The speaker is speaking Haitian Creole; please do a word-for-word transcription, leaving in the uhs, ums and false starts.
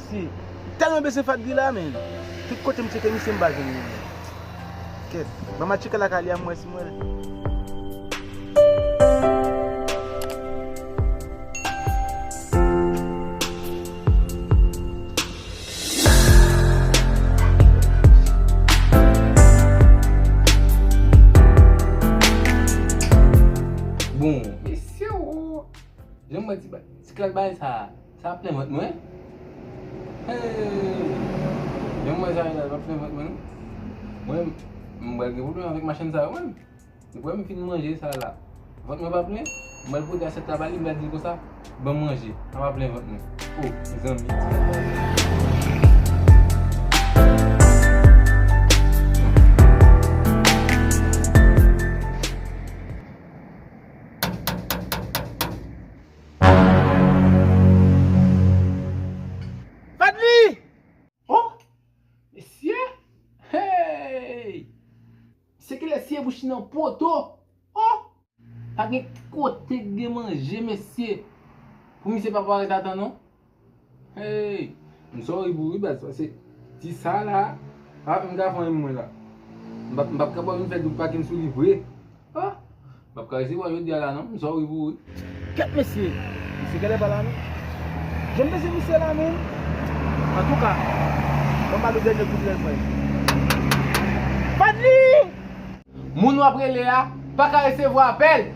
Si, tèlman bezwen Fadly la, men. Tout kote m tcheke misye, m pa jwenn li, men. Kèt, ban m al tcheke lakay li a, m wè si m wè l. Bon, mesye, o, jan m wè ti ba-, ti klas bagay sa, sa ap plen vant mwen. Hey! Jan m wè sa la, l ap plen vant mwen, non. Mwen, m pral gen pwoblèm avèk machann sa yo, mwen. Depi m fin manje sa la, vant mwen pa plen, m pral pote asyèt la ba li, m pral di l konsa, ban m manje, sa pa plen vant mwen. O, zanmi. Fadly! O! Mesye! Hey! Se kilè siye bouch li nan poto? O! Pa gen kote k gen manje, mesye. Pou misye pa parèt atan, non. Hey! M sòri pou ou, wi, baz, paske ti sa la, pa menm ka fè anyen mwen la. M p ap, m p ap kapab vin fè doub pakin sou li vre. O! M p ap ka resevwa jodi a la, non. M sòri pou ou, wi. Kèt mesye! Misye genlè pa la, non. Jan m bezwen misye la, menm. Antouka, ban m ba l yon dènye kout lè l fè. Fadly! Moun w ap rele a pa ka resevwa apèl.